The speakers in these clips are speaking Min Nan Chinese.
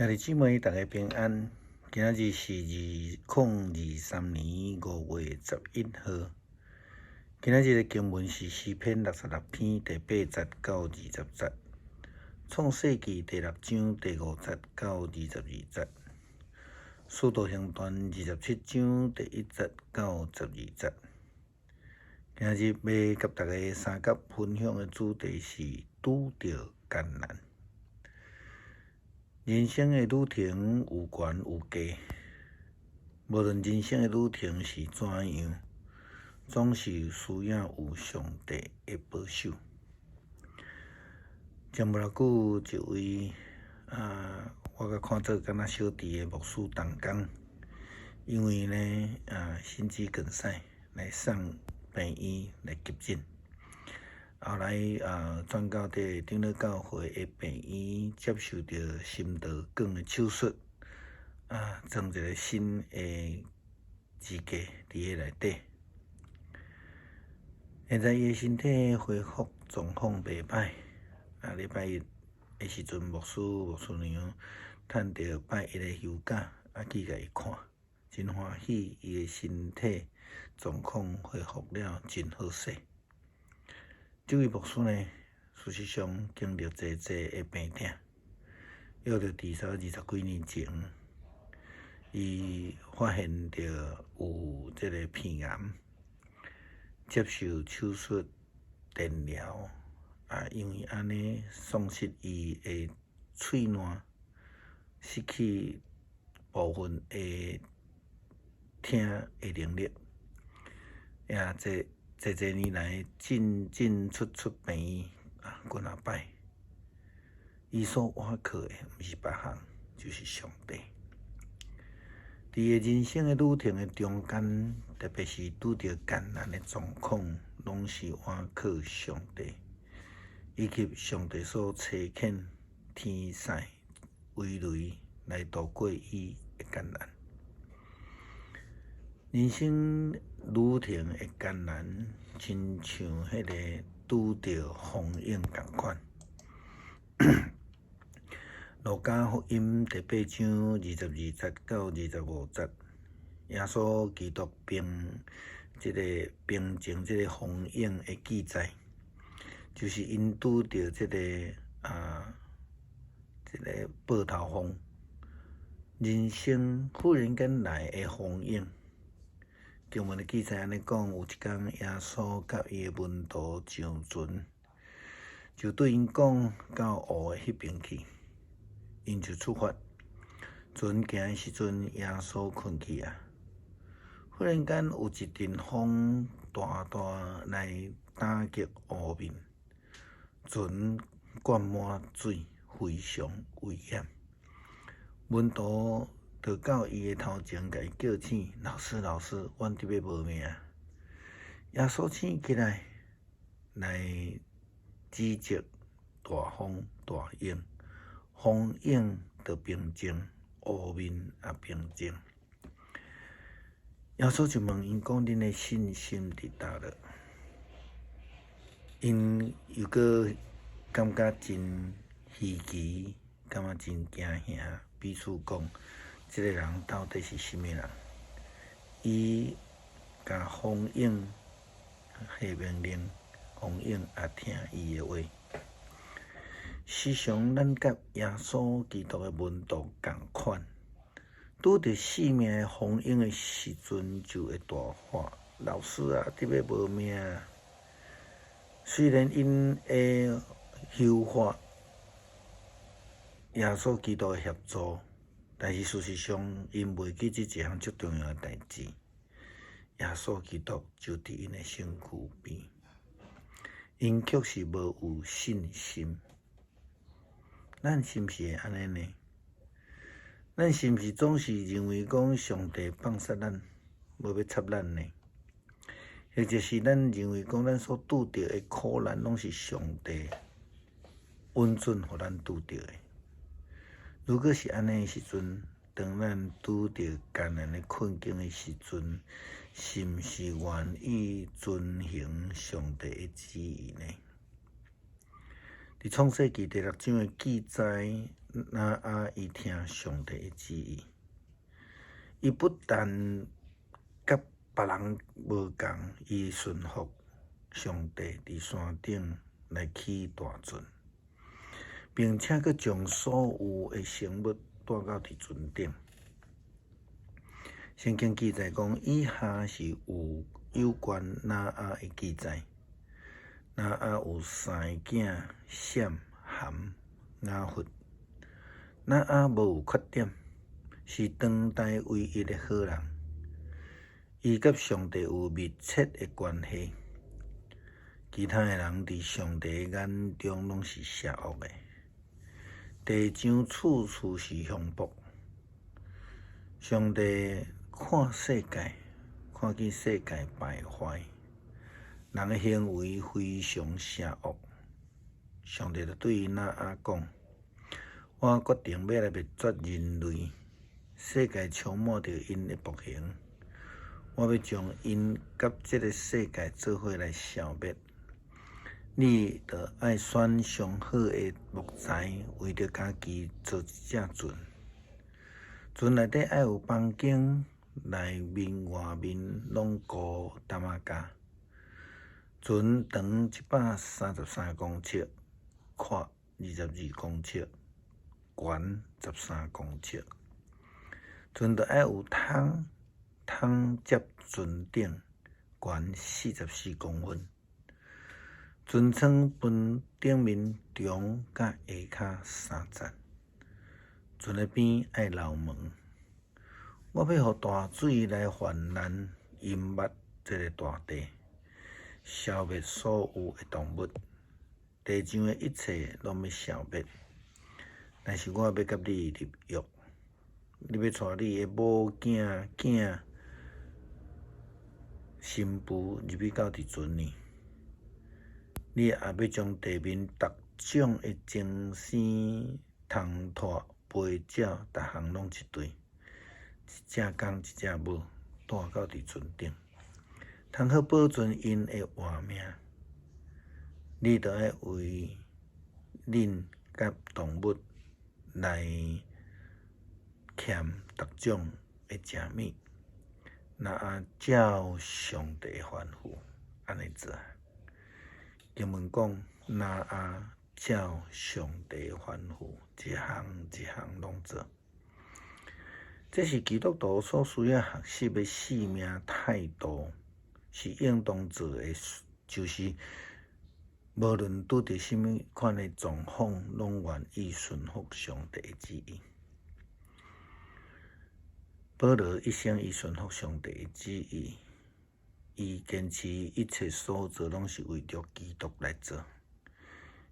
兄弟姊妹，大家平安。今仔日是2023年5月11號。今仔日的經文是詩篇66篇第8節到20節，創世記第六章第5節到22節，使徒行傳27章第1節到12節。今仔日欲佮大家相佮分享的主題是拄著艱難。人生的旅程有懸有低，無論人生的旅程是怎樣，總是需要有上帝的保守。前無偌久，一位啊，我共看做敢若小弟的牧師同工，因為呢啊心肌梗塞來送病院來急診。後來啊，轉到佇長老教會的病院接受著心導管的手術，啊，裝一个新的支架佇彼內底。現在伊的身體恢復狀況袂䆀，啊，禮拜一的時陣，牧師、牧師娘趁著拜一的休假，啊，去共伊看，真歡喜，伊的身體狀況恢復了真好勢。這位牧師呢，事實上經歷濟濟的病痛，約著至少20幾年前，伊發現著有這个鼻癌，接受手術電療，啊，因為按呢喪失伊的喙瀾，失去部分的聽的能力，也這濟濟年來進進出出病院啊，幾若擺，伊所倚靠的毋是別項，就是上帝。佇伊人生的旅程的中間，特別是拄著艱難的狀況，攏是倚靠上帝，以及上帝所差遣天使威雷來渡過伊的艱難。人生旅程的艱難，親像彼个拄著風湧仝款。路加福音第八章22節到25節，耶穌基督平這个平靜這个風湧的記載，就是𪜶拄著這个啊，這个報頭風，人生忽然間來的風湧。經文的記載按呢講，有一工耶穌佮伊的門徒上船，就對𪜶講到湖的彼爿去，𪜶就出發。船行的時陣，耶穌睏去啊。忽然間有一陣風大大來打擊湖面，船灌滿水，非常危險。門徒就到伊的頭前，共伊叫醒：“老師，老師，阮佇欲無命。”耶穌醒起來，來指責大風大湧，風湧就平靜，湖面也平靜。耶穌就問𪜶講：“恁的信心佇佗落？”𪜶又閣感覺真稀奇，感覺真驚嚇，彼此講：“這个人到底是啥物人？伊共風湧下命令，風湧也聽伊的話。”時常咱佮耶穌基督的門徒仝款，拄著生命的風湧的時陣，就會大喊：“老師啊，佇欲無命！”雖然𪜶會求獲耶穌基督的協助，但是事實上，𪜶袂記這一項足重要的代誌。耶穌基督就佇𪜶的身軀邊，𪜶卻是無有信心。咱是毋是會按呢呢？咱是毋是總是認為講上帝放殺咱，無欲插咱呢？或者是咱認為講咱所拄著的苦難，攏是上帝允准予咱拄著的？如果是按呢的時陣，當咱拄著艱難的困境的時陣，是毋是願意遵行上帝的旨意呢？佇創世記第六章的記載，挪亞伊聽上帝的旨意，伊不但佮別人無仝，伊順服上帝佇山頂來起大船，並且閣將所有的生物帶到佇船頂。聖經記載講，以下是有關挪亞的記載。挪亞有三个囝，閃、含、雅弗。挪亞無有缺點，是當代唯一的好人。伊佮上帝有密切的關係。其他的人佇上帝眼中攏是邪惡的。地上處處是兇暴。上帝看世界，看見世界敗壞，人的行為非常邪惡。上帝就對挪亞講：我決定欲來滅絕人類，世界充滿著𪜶的暴行，我欲將𪜶佮這个世界做伙來消滅。你著愛選上好的木材，為著家己做一隻船。船內底愛有房間，內面外面攏糊擔仔膠。船長133公尺，闊22公尺，懸13公尺。船著愛有窗，窗接船頂，懸44公分。船艙分頂面長佮下跤三層。船的邊愛留門。我欲予大水來泛濫，淹沒這个大地，消滅所有的動物，地上的一切攏欲消滅。但是我欲佮你立約，你欲帶你的某囝囝新婦入去到佇船裡。你也欲將地面逐種的精生蟲蟻、飛鳥，逐項攏一對，一隻公一隻母，帶到佇船頂，通好保存𪜶的活命。你著愛為恁佮動物來添逐種的食物。挪亞照上帝的吩咐，按呢做。經文講，挪亞照上帝的吩咐，一項一項攏做。這是基督徒所需要學習的生命態度，是應當做的，就是無論拄著啥物款的狀況，攏願意順服上帝的旨意。保羅一生伊順服上帝的旨意，伊堅持一切所做攏是為著基督來做。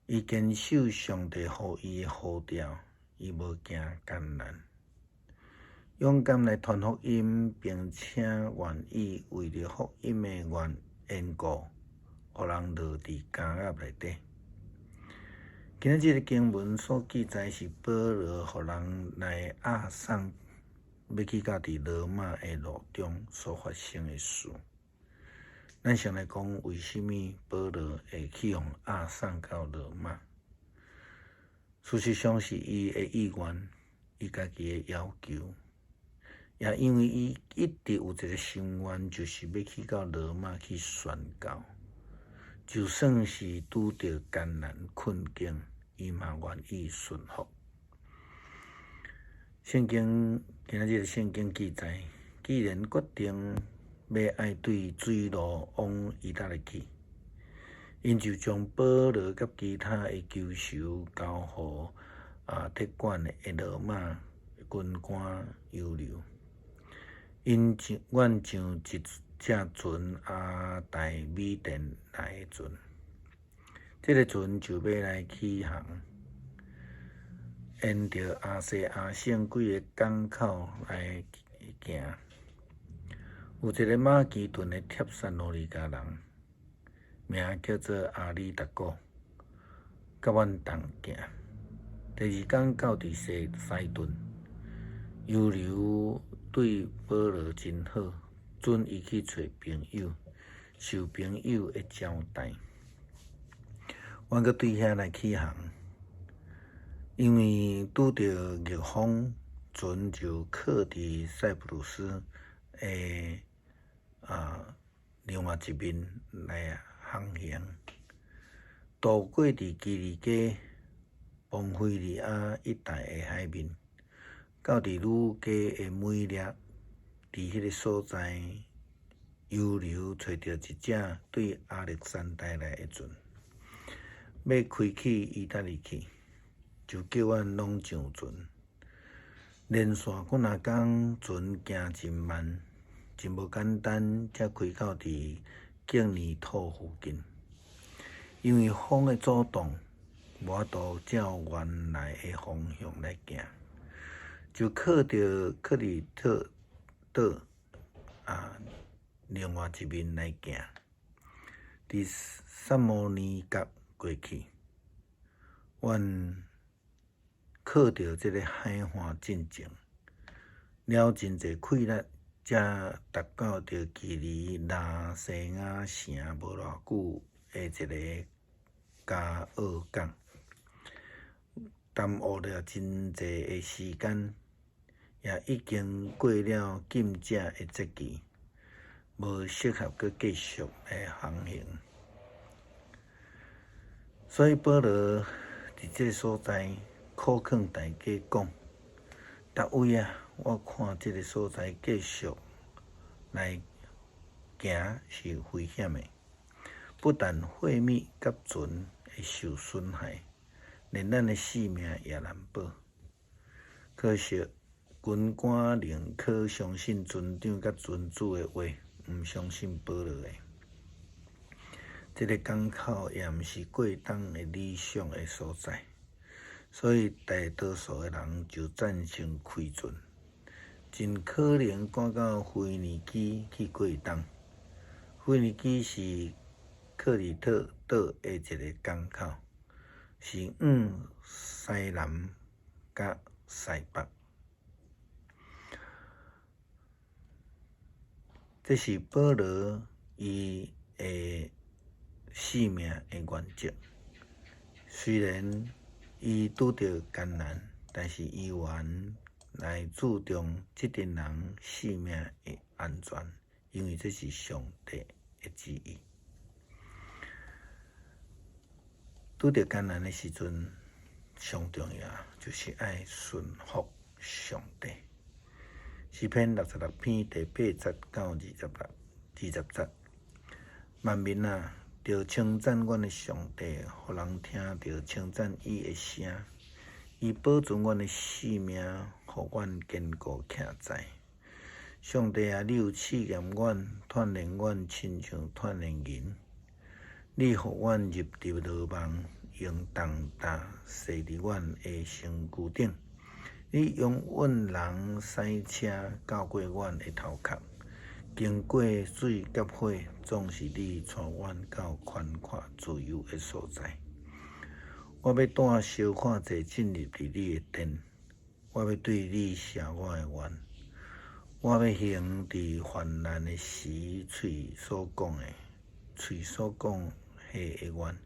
伊堅守上帝予伊的呼召，伊無驚艱難，勇敢來傳福音，並且願意為著福音的緣故，予人落佇監獄內底。今仔日這个經文所記載是保羅予人來押送，欲去到佇羅馬的路中所發生的事。咱先來講，為啥物保羅會去予押送到羅馬？事實上是伊的意願，伊家己的要求，也因為伊一直有一个心願，就是欲去到羅馬去宣教。就算是拄著艱難困境，伊嘛願意順服。聖經今仔日聖經記載，既然決定欲愛對水路往意大利去，𪜶就將保羅佮其他的囚囚交予撤管的羅馬軍官猶流。𪜶願上一隻船阿大米甸來的船，這个船就欲來起航，沿著亞細亞省幾个港口來行。有一个馬其頓的帖撒羅尼迦人，名叫做亞里達古，佮阮同行。第二工到佇西頓，猶流對保羅真好，准伊去揣朋友，受朋友的招待。阮閣對遐來起航，因為拄著逆風，船就靠佇塞浦路斯的另外一面來航行，渡過佇基利加、磅菲利亞一帶的海面，到佇呂加的米勒，佇彼个所在，猶流揣著一隻對亞歷山大來的船，欲開去意大利去，就叫阮攏上船。連續幾若工，船行真慢，真無簡單，才開到佇敬尼土附近。因為風的阻擋，無法度照原來的方向來行，就靠著克里特島另外一面來行，佇薩摩尼角過去，阮靠著這个海岸進前，了真濟氣力，才達到著距離拉西亞城無偌久的一个加奧港，耽誤了真濟的時間，也已經過了禁食的節期，無適合閣繼續來航行。所以保羅佇這个所在苦勸大家講：逐位啊，我看這个所在繼續來行是危險的，不但貨物佮船會受損害，連咱的性命也難保。可惜軍官寧可相信船長佮船主的話，毋相信保羅的。這个港口也毋是過冬的理想的所在，所以大多數的人就贊成開船，盡可能趕到腓尼基去過冬。腓尼基是克里特島的一个港口，是往西南佮西北。這是保羅伊的性命的原則。雖然伊拄著艱難，但是伊猶來注重這陣人性命的安全，因為這是上帝的旨意。拄著艱難的時陣，上重要就是愛順服上帝。詩篇66篇第8節到26、20節，萬民啊，著稱讚阮的上帝，予人聽著稱讚伊的聲。伊保存阮的性命，予阮堅固徛在。上帝啊，你有試驗阮，鍛鍊阮，親像鍛鍊銀。你予阮入佇羅網，用重擔繫佇阮的身軀頂。你容允人駛車轎過阮的頭殼，經過水佮火，總是你帶阮到寬闊自由的所在。我欲帶燒化祭進入佇你的殿，我欲對你謝我的願。我欲行佇患難的時，喙所講的，喙所講彼个願。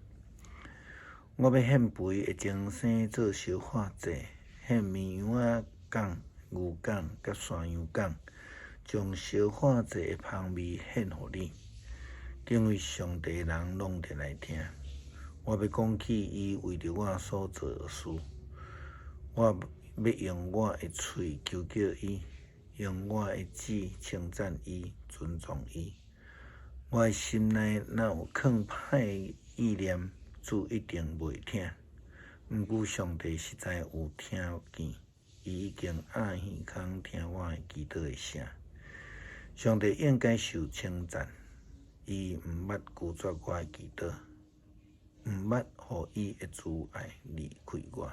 我欲獻肥的精牲做燒化祭，獻綿羊仔公、牛公佮山羊公，將燒化祭的芳味獻予你。敬畏上帝的人攏著來聽。我欲講起伊為著我所做的事，我欲用我的喙求叫伊，用我的舌稱讚伊、尊崇伊。我的心內若有囥歹意念，主一定袂聽。毋過上帝實在有聽見，伊已經掩耳孔聽我的祈禱的聲。上帝應該受稱讚，伊毋捌拒絕我的祈禱，毋捌予伊的慈愛離開我。